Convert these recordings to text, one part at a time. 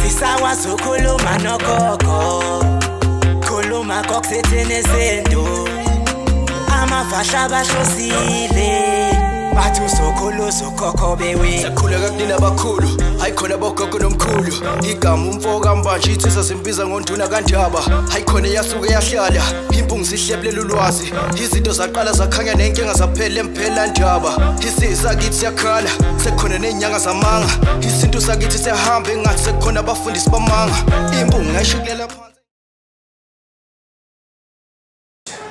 Asisakwazi ukukhuluma nogogo, khuluma kokusethene sento. Amafahla bahlosile, bathi usokhulu sokhokho bewe. Sakhuleka kunina abakhulu, hayi khona bogogo nomkhulu. Igama umfo kaMbanje insizwa simbiza ngonduna kaNdaba. Hayi khona yasuke yahlala, impungu sihlebulela ulwazi. Izinto zaqala zakhanya nenkinga zaphela emphela ndaba. Isizwe sakithi siyakhala, sekukhona nezinyanga zamanga. Isintu sakithi siyahamba engathi sekukhona abafundisi bamanga. Impungu ngayishukulela phansi.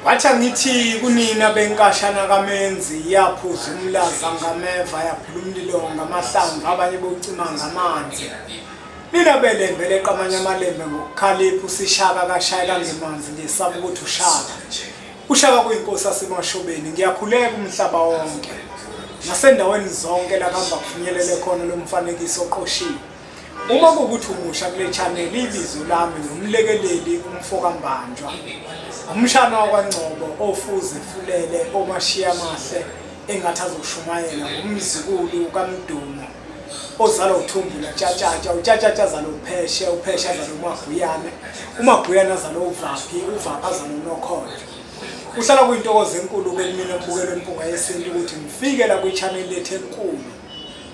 Wathi angithi kunina benkashana kaMenzi, yaphuza umlaza ngameva, yaphula umlilo ngamahlamvu, abanye bowucima ngamanzi. Nina belembe leqa amanye amalembe ngokukhalipha, usishaka kashaya kangemanzi, ngesaba ukuthi ushaka. Ushaka kuyinkosi yasemashobeni. Ngiyakhuleka umhlaba wonke nasendaweni zonke la kuhamba kufinyelele khona lo mfanekiso oqoshiwe. Uma kuwukuthi umusha kule channel, ibizo lami ngumlekeleli umfo kaMbanjwa, umshana wakwaNgcobo ofuze fulele omashiya amahle engathi azoshumayela, umzukulu kaMdumo ozalwa uThumbula Tshatshatsha, uTshatshatsha azalwa uPheshe, uPheshe azalwa uMaguyane, uMaguyane azalwa uVaphi, uVaphi azalwa uNokhonjwa. Kuhlala kuyintokozo enkulu kumina mbukelo Impunga Yesintu ukuthi ngifike la kwi-channel lethu enkulu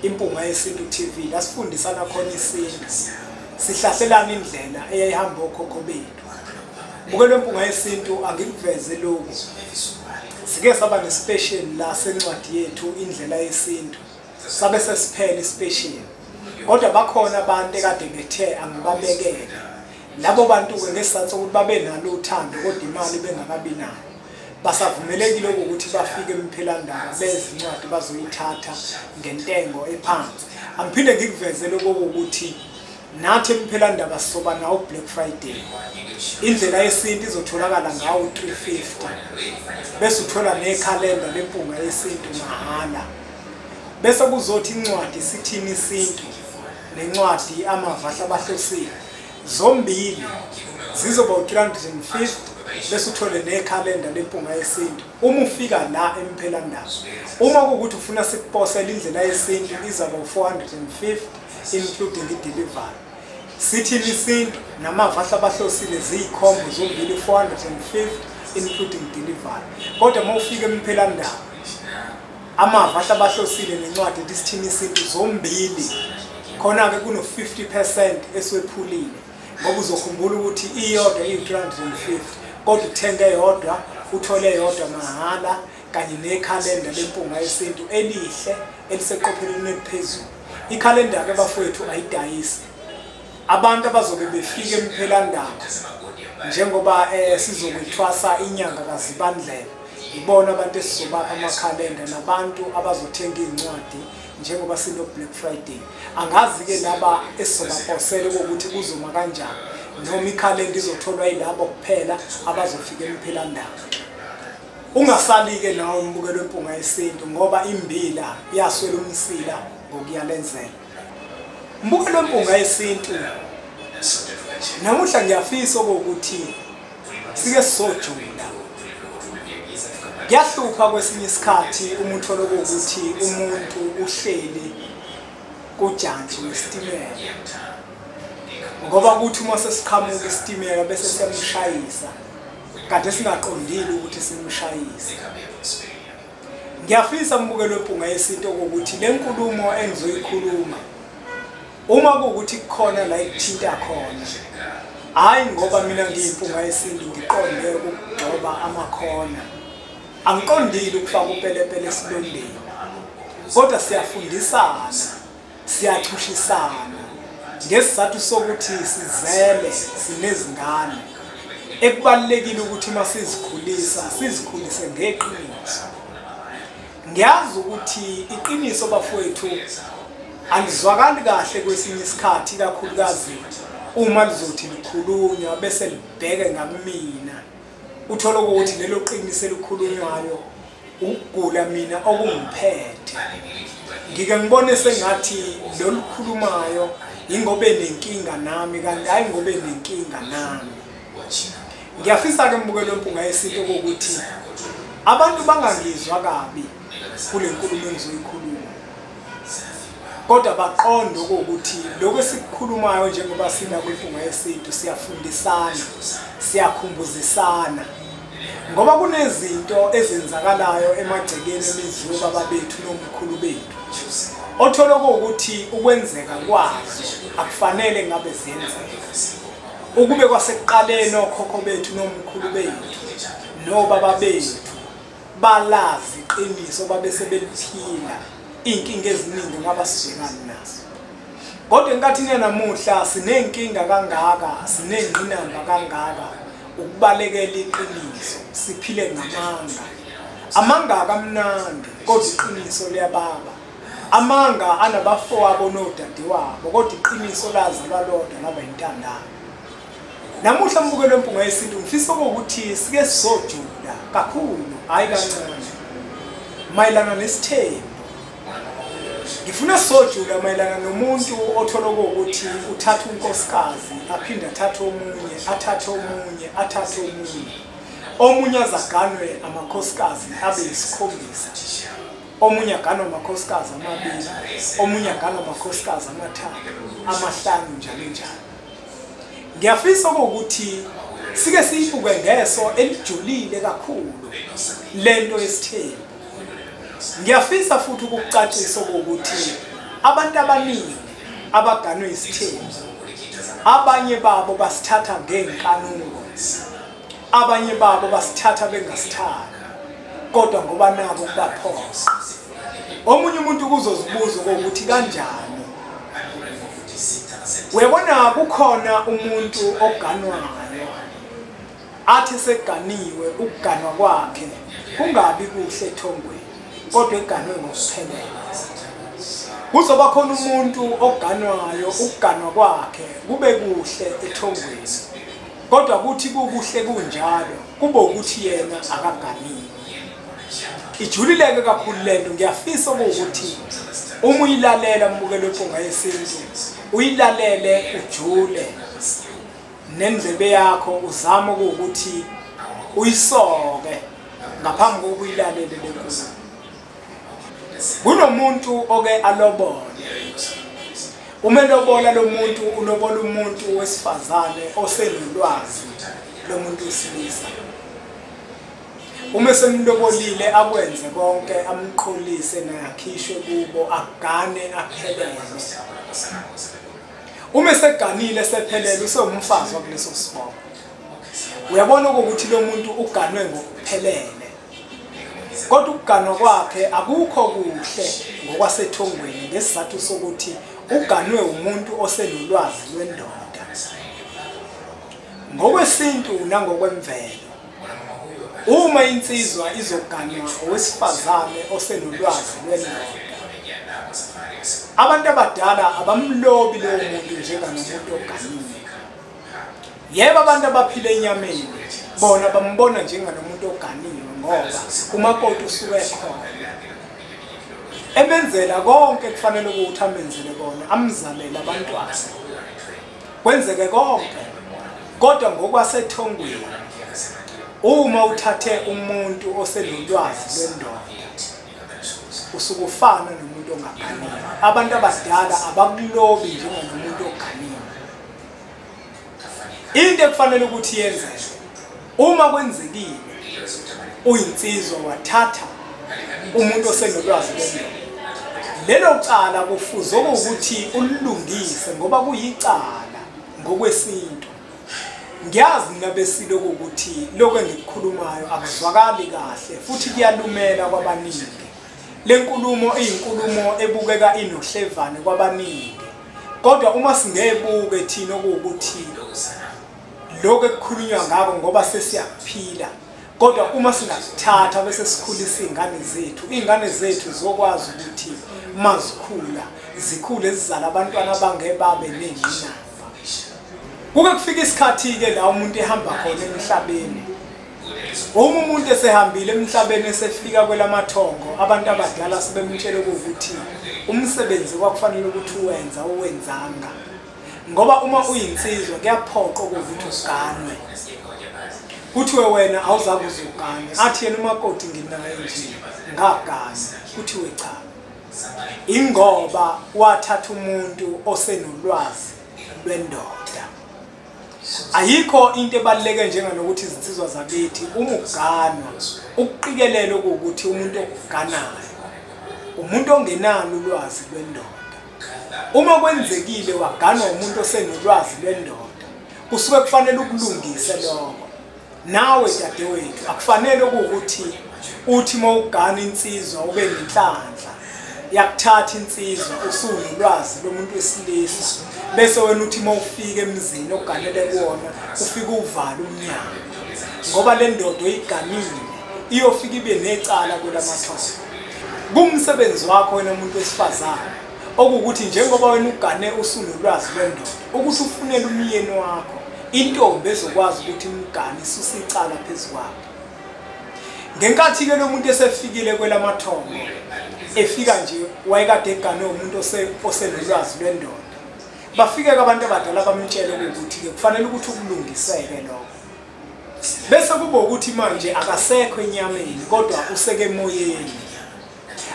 Impunga Yesintu TV, la sifundisana khona isintu, sihlahlelana indlela eyayihamba okhokho bethu. Mbukelo Impunga Yesintu, angikuveze lokhu, sike saba ne-special la sencwadi yethu Indlela Yesintu, sabe sesiphela i-special, kodwa bakhona abantu ekade bethe angibabekele. Labo bantu-ke ngesizathu sokuthi babe nalo uthando kodwa imali bengakabi nayo, basavumelekile ukuthi bafike emphelandaba bezincwadi bazoyithatha ngentengo ephansi. Angiphinde ngikuveze lokho ukuthi nathi emphelandaba sizoba nawo Black Friday. Indlela Yesintu izotholakala ngawo 350, bese uthola nekhalenda lempunga yesintu mahhala. Bese kuzothi incwadi Sithini Isintu nencwadi Amavahla Abahlosile zombili zizoba u350, bese uthole nekhalenda lempunga yesintu uma ufika la emphelandaba. Uma kuwukuthi ufuna sikuposela Indlela Yesintu izaba u450 including i-delivery. Sithini Isintu namavahla abahlosile ziyikhombo zombili 450 including delivery. Kodwa uma ufika emphelandaba, amavahla abahlosile nencwadi ethi Sithini Isintu zombili khona-ke kuno-50% esiwephulile, ngoba uzokhumbula ukuthi iyodwa iyi-350, kodwa uthenga eyodwa uthole eyodwa mahhala, kanye nekhalenda lempunga yesintu elihle eliseqophelweni eliphezulu. Ikhalenda-ke bafowethu ayidayisi. Abantu abazobe befika emphelandaba njengoba sizokwethwasa inyanga kaZibandlela, ibona abantu esizobapha amakhalenda nabantu abazothenga iy'ncwadi njengoba sino Black Friday. Angazi-ke laba esizobaposela ukuthi kuzoma kanjani, noma ikhalenda izotholwa yilabo kuphela abazofika emphelandaba. Ungasali-ke nawe umbukelo Impunga Yesintu, ngoba imbila yaswela umsila ngokuyalenzela. Mbukelo Impunga Yesintu, namuhla ngiyafisa okokuthi sike sisojula. Kuyahlupha kwesinye isikhathi uma uthola ukuthi umuntu uhleli kujantshi wesitimela, ngoba kuthi uma sesiqhamuka isitimela bese siyamshayisa kade singaqondile ukuthi simshayise. Ngiyafisa mbukelo Impunga Yesintu ukuthi le nkulumo engizoyikhuluma, uma kuwukuthi kukhona la ikuthinta khona, hhayi ngoba mina ngiyimpunga yesintu ngiqonde ukugxoba amakhona, angiqondile ukufaka upelepele esilondeni, kodwa siyafundisana, siyachushisana ngesizathu sokuthi sizele sinezingane ekubalulekile ukuthi uma sizikhulisa sizikhulise ngeqiniso. Ngiyazi ukuthi iqiniso bafowethu alizwakali kahle kwesinye isikhathi, ikakhulukazi uma lizothi likhulunywa bese libheke ngakumina, uthole ukuthi lelo qiniso elikhulunywayo ukugula mina okungiphethe. Ngike ngibone sengathi lolukhulumayo ingobe nenkinga nami, kanti hayi ngobe nenkinga nami. Ngiyafisa-ke mbukelo Mpunga Yesintu ukuthi abantu bangangizwa kabi kule nkulumo engizoyikhuluma, Kodwa baqonde ukuthi lokho esikukhulumayo njengoba sina kwiMpunga Yesintu siyafundisana, siyakhumbuzisana. Ngoba kunezinto ezenzakalayo emagcekeni emizi yobaba bethu nomkhulu bethu. Othola ukuthi ukwenzeka kwazo akufanele ngabe ziyenzeka. Ukube kwasekuqaleni okhokho bethu nomkhulu bethu nobaba bethu balazi iqiniso babe sebeliphila, inkinga eziningi ngaba sibhekana nazo. Kodwa enkathini yanamuhla sinenkinga kangaka, sinengqinamba kangaka ukubalekela iqiniso, siphile ngamanga. Amanga akamnandi kodwa iqiniso liyababa. Amanga anabafowabo nodadewabo kodwa iqiniso lazalwa lodwa laba intandane. Namuhla mbukelo weMpunga Yesintu ngifisa ukuthi sike sizojula kakhulu, hayi kancane, mayelana nesithembu. Ngifuna sojula mayelana nomuntu othola ukuthi uthatha unkosikazi aphinde athathe omunye, athathe omunye, athathe omunye. Omunye azaganwe amakhosikazi abe yisikhombisa, omunye aganwe amakhosikazi amabili, omunye aganwe amakhosikazi amathathu, amahlanu, njalo njalo. Ngiyafisa ukuthi sike siyibuke ngeso elijulile kakhulu lento yesithembu. Ngiyafisa futhi ukukucacisa ukuthi abantu abaningi abaganwe isithembu, abanye babo basithatha ngenkanuko, abanye babo basithatha bengasithandi, kodwa ngoba nabo kubaphoqa. Omunye umuntu kuzozibuza ukuthi kanjani. Uyabona kukhona umuntu oganwayo athi seganiwe, ukuganwa kwakhe kungabi kuhle ethongweni, kodwa eganwe ngokuphelele. Kuzoba khona umuntu oganwayo ukuganwa kwakhe kube kuhle ethongweni, kodwa kuthi kukuhle kunjalo kube ukuthi yena akaganiwe. Ijulileke kakhulu lento. Ngiyafisa ukuthi uma uyilalela mbukelo weMpunga Yesintu uyilalele ujule nendlebe yakho, uzame ukuthi uyisoke ngaphambi kokuba uyilalele le nkulumo. Kunomuntu oke alobole. Uma elobola lo muntu ulobola umuntu wesifazane osenolwazi lomuntu wesilisa. Uma semlobolile akwenze konke, amqholise nayakhishwe kubo, agane aphelele. Uma seganile sephelele usewumfazi wakuleso sibongo. Uyabona ukuthi lo muntu uganwe ngokuphelele, kodwa ukuganwa kwakhe akukho kuhle ngokwasethongweni ngesizathu sokuthi uganwe umuntu osenolwazi lwendoda. Ngokwesintu nangokwemvelo, uma insizwa izoganwa owesifazane osenolwazi lwendoda, abantu abadala abamlobi lowo muntu njenganomuntu oganiwe. Yebo, abantu abaphila enyameni bona bambona njenganomuntu oganiwe ngoba umakoti usuke ekhona emenzela konke kufanele ukuthi amenzele kona, amzalele abantwana, kwenzeke konke. Kodwa ngokwasethongweni, uma uthathe umuntu osenolwazi lwendoda usukufana nomuntu ongaganiwe. Abantu abadala abakulobi njenganomuntu oganiwe. Into ekufanele ukuthi yenzeke uma kwenzekile uyinsizwa wathatha umuntu osenolwazi lwendoda, lelo cala kufuze ukuthi ulilungise ngoba kuyicala ngokwesintu. Ngiyazi mina besilo ukuthi lokho engikukhulumayo akuzwakali kahle futhi kuyalumela kwabaningi. Le nkulumo iyinkulumo ebukeka inohlevane kwabaningi, kodwa uma singebuke thina ukuthi lokho ekukhulunywa ngako ngoba sesiyaphila, kodwa uma singakuthatha bese sikhulisa izingane zethu, izingane zethu zokwazi ukuthi mazikhula zikhule zizala abantwana abangebabe nengqinamba. Kuke kufika isikhathi-ke la umuntu ehamba khona emhlabeni. Uma umuntu esehambile emhlabeni esefika kwelamathongo, abantu abadala sebemtshela ukuthi umsebenzi kwakufanele ukuthi uwenza uwenzanga. Ngoba uma uyinsizwa kuyaphoqa ukuthi uganwe. Kuthiwe wena awuzange uzugane, athi yena umakoti nginaye nje ngagana, kuthiwe cha. Ingoba wathatha umuntu osenolwazi lwendoda. Ayikho into ebaluleke njenganokuthi izinsizwa zakithi uma uganwa ukuqikelela ukuthi umuntu oganayo umuntu ongenalo ulwazi lwendoda. Uma kwenzekile waganwa umuntu osenolwazi lwendoda, kusuke kufanele ukulungise lokho. Nawe dadewethu akufanele ukuthi uthi mawugana insizwa ube nenhlanhla yakuthatha insizwa usunolwazi lomuntu wesilisa, bese wena uthi mawufika emzini oganele kuwona ufike uvale umnyango, ngoba le ndoda oyiganile iyofika ibe necala kwelamathongo. Kumsebenzi wakho wena umuntu wesifazane okuwukuthi njengoba wena ugane usunolwazi lwendoda, ukuthi ufunele umyeni wakho intombi ezokwazi ukuthi imgane isuse icala phezu kwakhe. Ngenkathi-ke lo muntu esefikile kwelamathongo, efika nje wayekade egane umuntu osenolwazi lwendoda, bafike-ke abantu abadala bamtshele ukuthi-ke kufanele ukuthi ukulungiseke lokho. Bese kuba ukuthi manje akasekho enyameni kodwa useke emoyeni.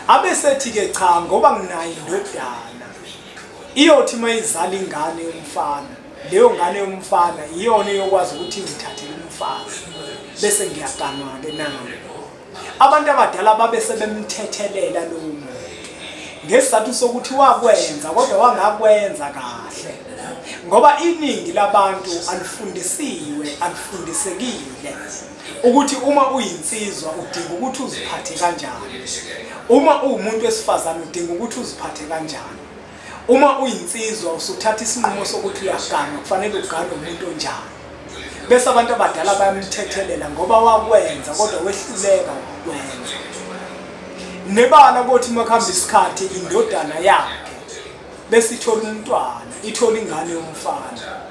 Abesethi-ke cha, ngoba nginayo indodana, iyothi uma izala ingane yomfana, leyo ngane yomfana iyona eyokwazi ukuthi ingithathele umfazi, bese ngiyaganwa-ke nami. Abantu abadala babe sebemthethelela lowo muntu ngesizathu sokuthi wakwenza kodwa wangakwenza kahle, ngoba iningi labantu alifundisiwe, alifundisekile ukuthi uma uyinsizwa udinga ukuthi uziphathe kanjani, uma uwumuntu wesifazane udinga ukuthi uziphathe kanjani, uma uyinsizwa usuthatha isinqumo sokuthi uyaganwa kufanele ugane umuntu onjani. Bese abantu abadala bayamthethelela ngoba wakwenza kodwa wehluleka ukwenza. Nebala kothi makuhamba isikhathi indodana yakhe bese ithola umntwana, ithola ingane yomfana.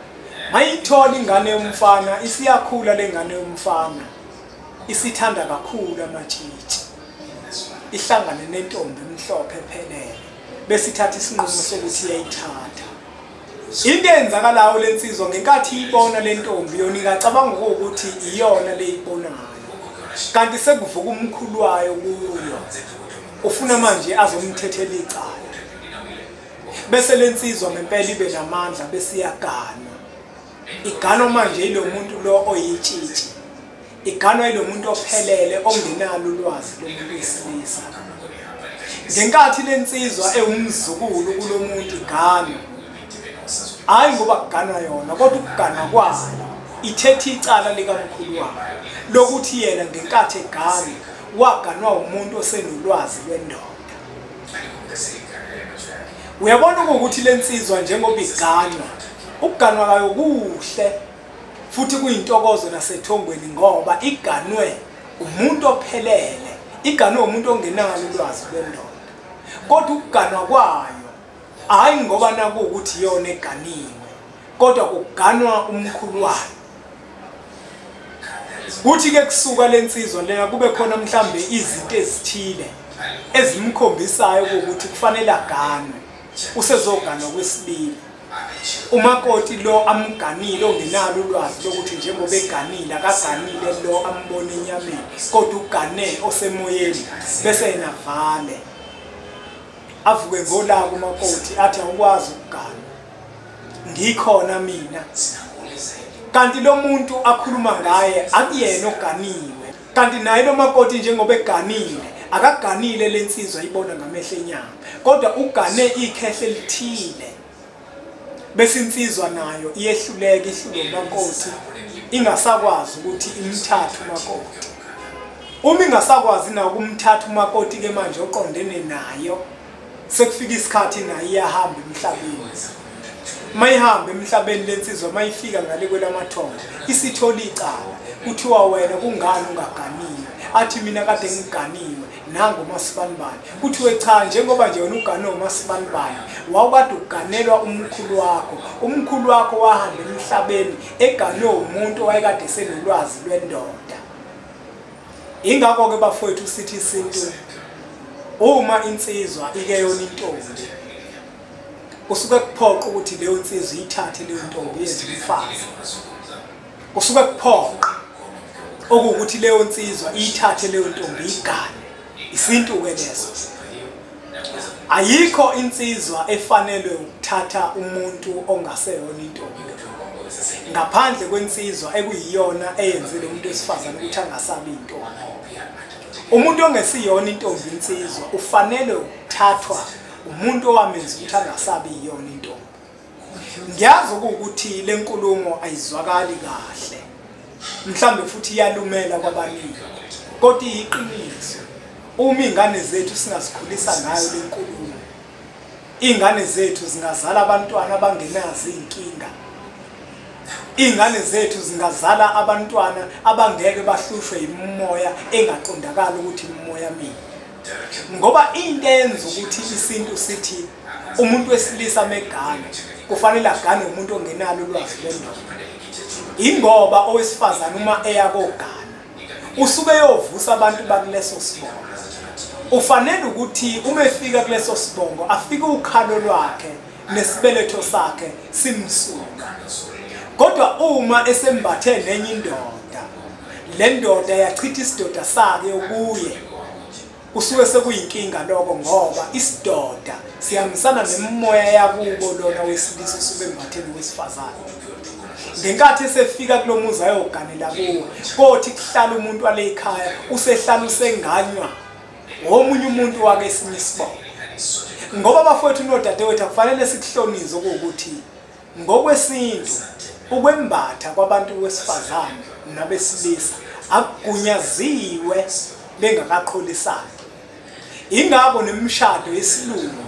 Mayithola ingane yomfana isiyakhula le ngane yomfana, isithanda kakhulu amatshitshi, ihlangane nentombi emhlophe ephelele, bese ithatha isinqumo sokuthi iyayithatha. Into eyenzakalayo lensizwa ngenkathi ibona le ntombi yona ingacabanga ukuthi iyona leyibonayo, kanti sekuvuka umkhulu wayo kuyo, ufuna manje azomthethela icala. Bese lensizwa ngempela ibe namandla bese iyaganwa. Iganwa manje ilo muntu lo oyitshitshi, iganwa ilo muntu ophelele ongenalo ulwazi lomuntu wesilisa. Ngenkathi lensizwa ewumzukulu kulomuntu iganwa, hayi ngoba kuganwa yona kodwa ukuganwa kwayo ithethe icala likamkhulu wayo lokuthi yena ngenkathi eganwa waganwa umuntu osenolwazi lwendoda. Uyabona ukuthi lensizwa njengoba iganwa, ukuganwa kwayo kuhle futhi kuyintokozo nasethongweni, ngoba iganwe umuntu ophelele, iganwe umuntu ongenalo ulwazi lwendoda. Kodwa ukuganwa kwayo hayi ngoba naku ukuthi iyona eganiwe, kodwa kuganwa umkhulu wayo. Kuthi-ke kusuka lensizwa lena kube khona mhlambe izinto ezithile ezimkhombisayo ukuthi kufanele aganwe, usezoganwa kwesibili. Umakoti lo amganile ongenalo ulwazi lokuthi njengoba eganile akaganile lo ambone enyameni, kodwa ugane osemoyeni, bese yena vale avuke ngolaka umakoti athi awukwazi ukugana, ngikhona mina. Kanti lo muntu akhuluma ngaye akuyena oganiwe, kanti naye lo makoti njengoba eganile akaganile lensizwa ibona ngamehlo enyama, kodwa ugane ikhehle elithile. Bese insizwa nayo iyehluleka, ihlulwe umakoti, ingasakwazi ukuthi imthathe umakoti. Uma ingasakwazi nayo ukumthatha umakoti ke manje oqondene nayo, sekufika isikhathi naye iyahamba emhlabeni. Mayihamba emhlabeni lensizwa mayifika ngale kwelamathongo isithola icala, kuthiwa wena kungani ungaganiwe? Athi mina kade ngiganiwe nangu uMasibanibani. Kuthiwe cha, njengoba nje wena ugane uMasibanibani, wawukade uganelwa umkhulu wakho, umkhulu wakho wahamba emhlabeni eganwe umuntu owayekade esenolwazi lwendoda. Ingakho-ke bafowethu sithi isintu, uma insizwa ike yona intombi, kusuke kuphoqa ukuthi leyo nsizwa iyithathe leyo ntombi yenze umfazi. Kusuke kuphoqa okuwukuthi leyo nsizwa iyithathe leyo ntombi igane. Isintu-ke leso. Ayikho insizwa efanelwe ukuthatha umuntu ongaseyona intombi, ngaphandle kwensizwa ekuyiyona eyenzele umuntu wesifazane ukuthi angasabi intombi. Umuntu ongesiyona intombi insizwa ufanele ukuthathwa umuntu owamenza ukuthi angasabi iyona intombi. Ngiyazi ukuthi le nkulumo ayizwakali kahle, mhlambe futhi iyalumela kwabaningi, kodwa iyiqiniso. Uma ingane zethu singazikhulisa ngayo le nkulumo, ingane zethu zingazala abantwana abangenazo inkinga, ingane zethu zingazala abantwana abangeke bahlushwe imimoya engaqondakali ukuthi imimoya mini. Ngoba into eyenza ukuthi isintu sithi umuntu wesilisa megane kufanele agane umuntu ongenalo ulwazi lwendoda, ingoba owesifazane uma eya kogana usuke eyovusa abantu bakuleso sibongo. Ufanele ukuthi uma efika kuleso sibongo afike ukhalo lwakhe nesibeletho sakhe simsuka. Kodwa uma esembathe nenye indoda, le ndoda yachitha isidoda sakhe kuye, kusuke sekuyinkinga lokho, ngoba isidoda sihambisana nemimoya yakubo lona wesilisa osuke embatheni wesifazane. Ngenkathi esefika kulo muzi ayoganela kuwo, kothi kuhlala umuntu wale ekhaya usehlala usenganywa omunye umuntu wake esinye isibongo. Ngoba bafowethu nodadewethu akufanele sikuhlonize ukuthi ngokwesintu ukwembatha kwabantu wesifazane nabesilisa akugunyaziwe bengakaqholisani. Ingakho nemishado yesilungu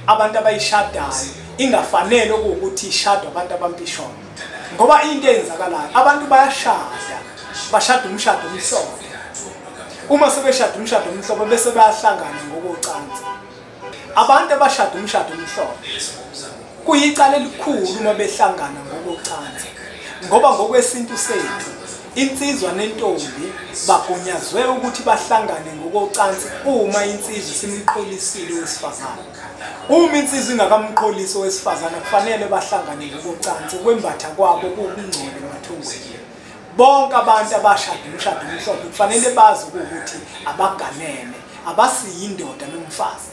abantu abayishadayo ingafanele ukuthi ishadwe abantu abampisholo, ngoba into eyenzakalayo abantu bayashada, bashada umshado omhlophe. Uma sebeshada umshado omhlophe bese bayahlangana ngokocansi. Abantu abashada umshado omhlophe kuyicala elikhulu uma behlangana ngokocansi, ngoba ngokwesintu sethu insizwa nentombi bagunyazwe ukuthi bahlangane ngokocansi uma insizwa simqholisile owesifazane. Uma insizwa ingakamqholisi owesifazane kufanele bahlangane ngokocansi, ukwembatha kwabo kukungcola emathongweni. Bonke abantu abashada umshado omhlophe kufanele bazi ukuthi abaganene, abasiyindoda nomfazi.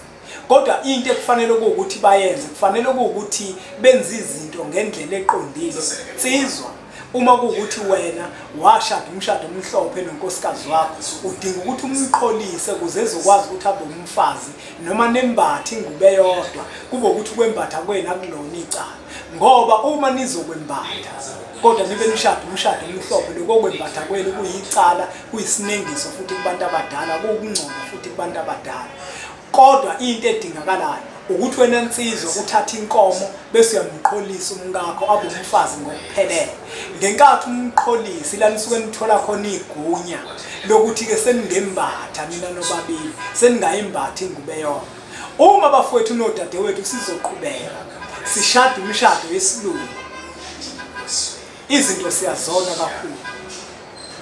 Kodwa into ekufanele ukuthi bayenze, kufanele ukuthi benze izinto ngendlela eqondile. Insizwa, uma kuwukuthi wena washada umshado omhlophe nonkosikazi wakho, udinga ukuthi umqholise ukuze ezokwazi ukuthi abe umfazi, noma nembathe ingubo eyodwa, kube ukuthi ukwembatha kwenu akulona icala. Ngoba uma nizokwembatha kodwa nibe nishada umshado omhlophe, lokho kwembatha kwenu kuyicala, kuyisinengiso futhi kubantu abadala, kuwukungcola futhi kubantu abadala. Kodwa into edingakalayo ukuthi wena nsizwa uthathe inkomo bese uyamqholisa umkakho abe umfazi ngokuphelele. Ngenkathi umqholisa ila nisuke nithola khona igunya lokuthi ke seningembatha nina nobabili, seningayimbatha ingubo eyodwa. Uma bafowethu nodadewethu sizoqhubeka sishada umshado wesilungu, izinto siyazona kakhulu.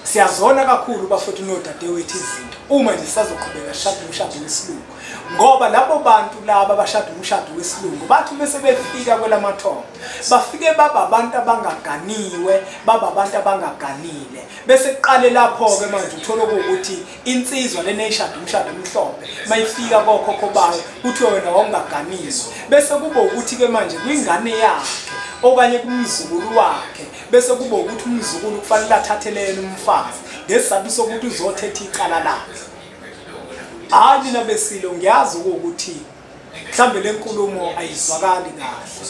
Siyazona kakhulu bafowethu nodadewethu izinto uma nje sisazoqhubeka sishada umshado wesilungu, ngoba labo bantu laba abashada umshado wesilungu bathi bese befika kwelamathongo bafike baba abantu abangaganiwe, baba abantu abangaganile. Bese kuqale lapho-ke manje uthole ukuthi insizwa lena eyishada umshado omhlophe mayifika kokhokho bayo kuthiwe wena wawungaganiwe, bese kube ukuthi-ke manje kwingane yakhe okanye kumzukulu wakhe, bese kube ukuthi umzukulu kufanele athathelele umfazi ngesizathu sokuthi uzothetha icala lakhe. Hayi nina besilo, ngiyazi ukuthi mhlambe le nkulumo ayizwakali kahle,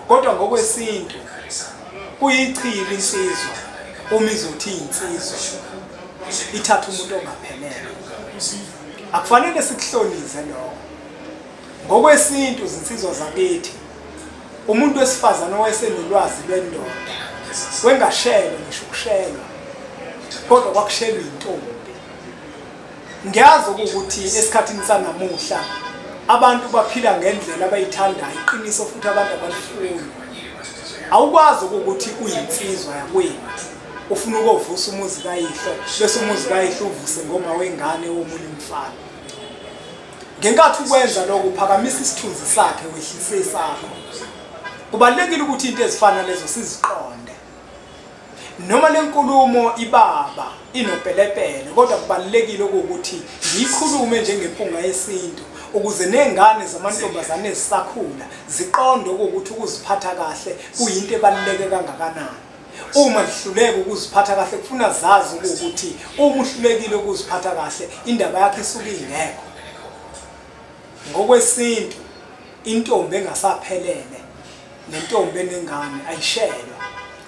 kodwa ngokwesintu kuyichibi insizwa uma izothi insizwa ithatha umuntu ongaphelele. Akufanele sikuhlonize lokho. Ngokwesintu zinsizwa zakithi, umuntu wesifazane owayesenolwazi lwendoda wengashelwa ngisho ukushelwa, kodwa kwakushelwa intombi. Ngiyazi ukuthi esikhathini sanamuhla abantu baphila ngendlela abayithandayo, iqiniso futhi abantu abalifuni. Awukwazi ukuthi uyinsizwa yakwenu ufuna ukuvusa umuzi kayihlo, bese umuzi kayihlo uvuse ngoma wengane womunye umfana. Ngenkathi ukwenza lokho uphakamisa isithunzi sakhe, wehlise sakho. Kubalulekile ukuthi into ezifana lezo siziqonde. Noma le nkulumo ibaba inopelepele, kodwa kubalulekile ukuthi ngiyikhulume njengempunga yesintu ukuze nengane zamantombazane ezisakhula ziqonde ukuthi ukuziphatha kahle kuyinto ebaluleke kangakanani. Uma lihluleka ukuziphatha kahle kufuna zazi ukuthi uma uhlulekile ukuziphatha kahle indaba yakhe isuke ingekho. Ngokwesintu intombi engasaphelele nentombi enengane ayishelwa.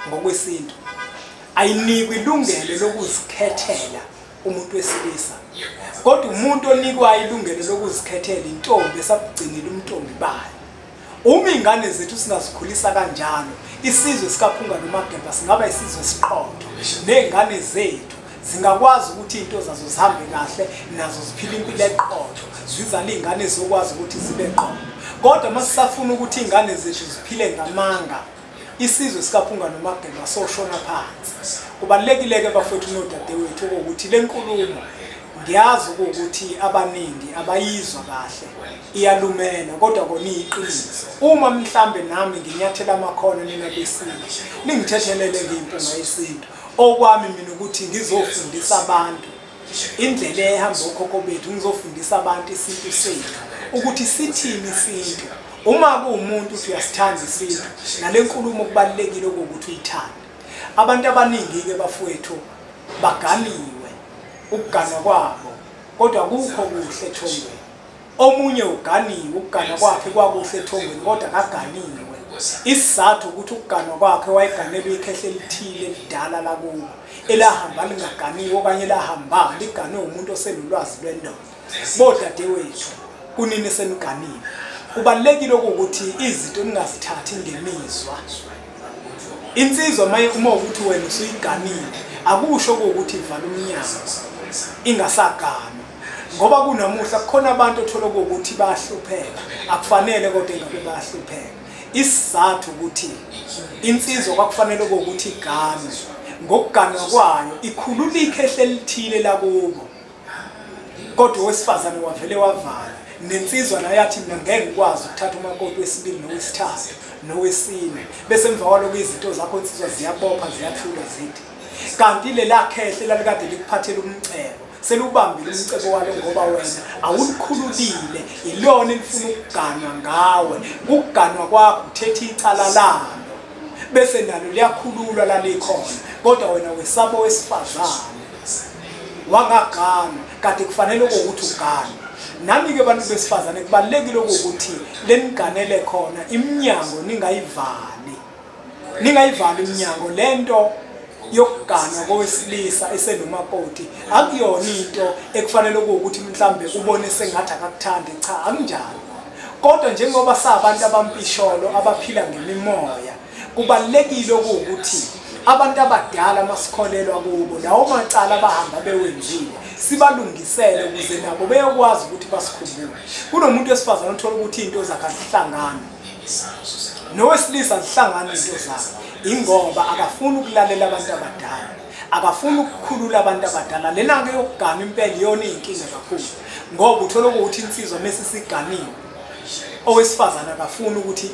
Ngokwesintu ayinikwa ilungelo lokuzikhethela umuntu wesilisa, kodwa umuntu onikwa ilungelo lokuzikhethela intombi esabugcinile umntombi bayo. Uma ingane zethu singazikhulisa kanjalo, isizwe sikaPhunga noMageba singaba isizwe esiqotho, ney'ngane zethu zingakwazi ukuthi iy'nto zazo zihambe kahle, nazo ziphile impilo eqotho, zizale iy'ngane ezizokwazi ukuthi zibe qotho. Kodwa uma sisafuna ukuthi iy'ngane zethu ziphile ngamanga, isizwe sikaPhunga noMageba soshona phansi. Kubalulekile-ke bafowethu nodadewethu ukuthi le nkulumo ngiyazi ukuthi abaningi abayizwa kahle, iyalumela, kodwa kona iyiqiniso. Uma mhlambe nami nginyathela amakhono nina besintu, ningithethelele ngiyimpunga yesintu. Okwami mina ukuthi ngizofundisa abantu indlela ehamba okhokho bethu, ngizofundisa abantu isintu sethu ukuthi sithini isintu. Uma kuwumuntu uthi uyasithanda isintu, nale nkulumo kubalulekile ukuthi uyithande. Abantu abaningi-ke bafowethu baganiwe ukuganwa kwabo, kodwa akukho kuhle ethongweni. Omunye uganiwe, ukuganwa kwakhe kwakuhle ethongweni, kodwa akaganiwe. Isizathu ukuthi ukuganwa kwakhe wayeganelwe ikhehle elithile elidala lakubo elahamba lingaganiwe okanye elahamba liganwe umuntu osenolwazi lwendoda. Bodadewethu, kunini seniganiwe? Kubalulekile ukuthi izinto ningazithathi ngemizwa. Insizwa uma ukuthi wena usuyiganile, akusho ukuthi ivala umnyango ingasaganwa, ngoba kunamuhla kukhona abantu othola ukuthi bayahlupheka, akufanele kodwa engabe bayahlupheka. Isizathu ukuthi insizwa kwakufanele ukuthi iganwe, ngokuganwa kwayo ikhulula ikhehle elithile lakubo, kodwa owesifazane wavele wavala. Nensizwa nayo yathi mina ngeke ngikwazi ukuthatha umakoti wesibili nowesithathu nowesine, bese emva kwalokho izinto zakho insizwa ziyabopha ziyathula zithi kanti lela khehle lalikade likuphathela umcebo selubambile umcebo walo, ngoba wena awulikhululile, ilona elifuna ukuganwa ngawe. Ukuganwa kwakho uthethe icala lalo, bese nalo liyakhululwa lalikhona, kodwa wena wesaba owesifazane wangaganwa, kade kufanele ukuthi uganwe. Nami-ke bantu besifazane kubalulekile ukuthi leniganele khona iminyango ningayivali, ningayivali iminyango. Lento yokuganwa kowesilisa esenomakoti akuyona into ekufanele ukuthi mhlambe ubone sengathi akakuthandi, cha, akunjalo. Kodwa njengoba sabantu abampisholo abaphila ngemimoya, kubalulekile ukuthi abantu abadala masikholelwa kubo, lawo macala abahamba bewenzile sibalungisele ukuze nabo beyokwazi ukuthi basikhumbule. Kunomuntu wesifazane othola ukuthi into zakhe azihlangani nowesilisa, azihlangani into zakhe, ingoba akafuni ukulalela abantu abadala, akafuni ukukhulula abantu abadala. Lena-ke yokugana impela iyona iyinkinga kakhulu, ngoba uthola ukuthi insizwa mese isiganiwe, owesifazane akafuni ukuthi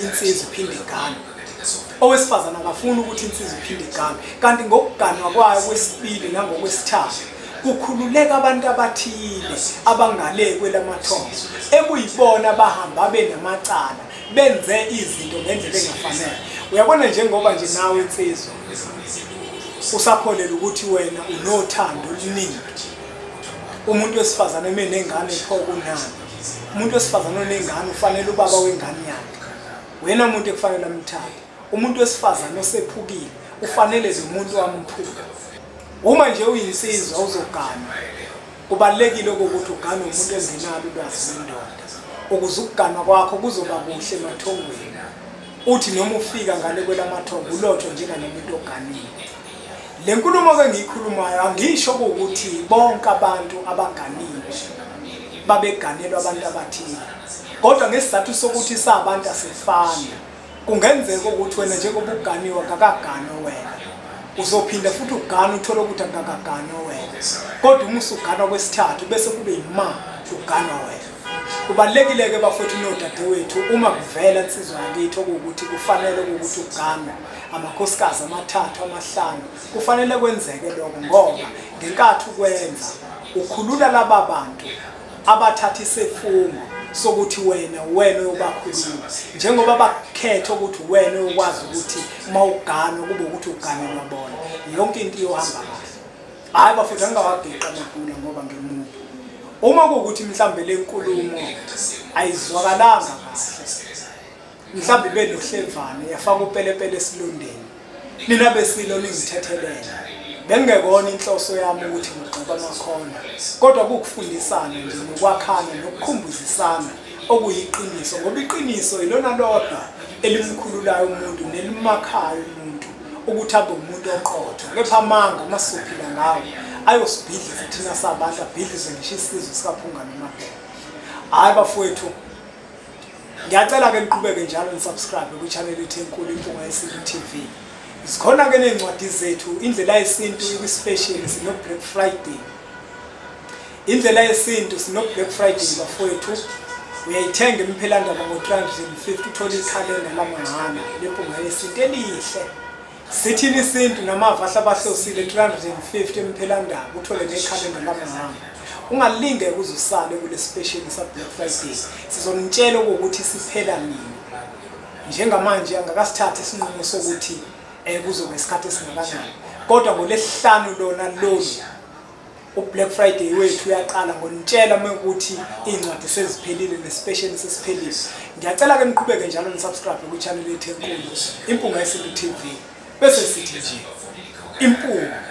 insizwa iphinde igane, owesifazane akafuni ukuthi insizwa iphinde igane. Kanti ngokuganwa kwayo kwesibili nangokwesithathu kukhululeka abantu abathile abangale kwelamathongo ekuyibona bahamba benamacala benze izinto ngendlela engafanele. Uyabona, njengoba nje nawe insizwa usakholelwa ukuthi wena unothando oluningi, umuntu wesifazane menengane pho kunani? Umuntu wesifazane onengane ufanele ubaba wengane yakhe, wena umuntu ekufanele amthande. Umuntu wesifazane osephukile ufanele lo muntu amphuke. Uma nje uyinsizwa uzoganwa, kubalulekile ukuthi uganwe umuntu engenalo ulwazi lwendoda, ukuze ukuganwa kwakho kuzoba kuhle emathongweni. Uthi noma ufika ngale kwelamathongo ulotho njenganomuntu oganile. Le nkulumo-ke engiyikhulumayo angisho ukuthi bonke abantu abaganiwe babeganelwa abantu abathile, kodwa ngesizathu sokuthi sabantu asifani, kungenzeka ukuthi wena njengoba uganiwe akakaganwa wena, uzophinda futhi ugane uthole ukuthi akakaganwa wena, kodwa uma usuganwa kwesithathu bese kube yima uganwa wena. Kubalulekile-ke bafowethu nodadewethu, uma kuvela insizwa yakithi okuwukuthi kufanele ukuthi uganwe amakhosikazi amathathu amahlanu, kufanele kwenzeke lokho, ngoba ngenkathi ukwenza ukhulula laba bantu Abathatha isifungo sokuthi wena uyobakhuluma, njengoba bakhetha ukuthi wena uyokwazi ukuthi mawugana kube ukuthi uganelwa bona, yonke into iyohamba kahle. Hayi bafethu, angingawageqa amagula ngoba ngimubi. Uma kuwukuthi mhlambe le nkulumo ayizwakalanga kahle, mhlambe ibe nohlevane yafaka upelepele esilondeni, nina besilo ningithethelele. Bengekona inhloso yami ukuthi ngigxobe amakhona, kodwa kukufundisana nje nokwakhana nokukhumbuzisana okuyiqiniso, ngoba iqiniso ilona lodwa elimkhululayo umuntu nelimakhayo umuntu ukuthi abe umuntu oqotho. Kepha amanga masizophila ngawo ayosibhidliza thina sabantu, abhidlize ngisho isizwe sikaPhunga noMabheka. Hhayi bafowethu, ngiyacela-ke niqhubeke njalo nisubscribe kwi-channel yethu enkulu Impunga Yesintu TV. Zikhona-ke ney'ncwadi zethu, Indlela Yesintu ikwi-special, sino-Black Friday. Indlela Yesintu sino-Black Friday bafowethu. Uyayithenga imphelandaba ngo-350 uthole ikhalenda lamahhala leMpunga Yesintu elihle. Sithini isintu namava ahlabahlosile 350 emphelandaba uthole nekhalenda lamahhala. Ungalindeki uze usale kule special sa-Black Friday. Sizonitshela ukuthi siphela nini. Njengamanje angakasithathi isinqumo sokuthi kuzoba isikhathi esingakanani, kodwa ngolesihlanu lona lolu uBlack Friday wethu uyaqala. Ngonitshela mekuthi iy'ncwadi seziphelile nespecial sesiphelile. Ngiyacela-ke niqhubeke njalo nisubscribe kwi-channel yethu enkulu Impunga Yesintu TV. Bese sithi nje impunga.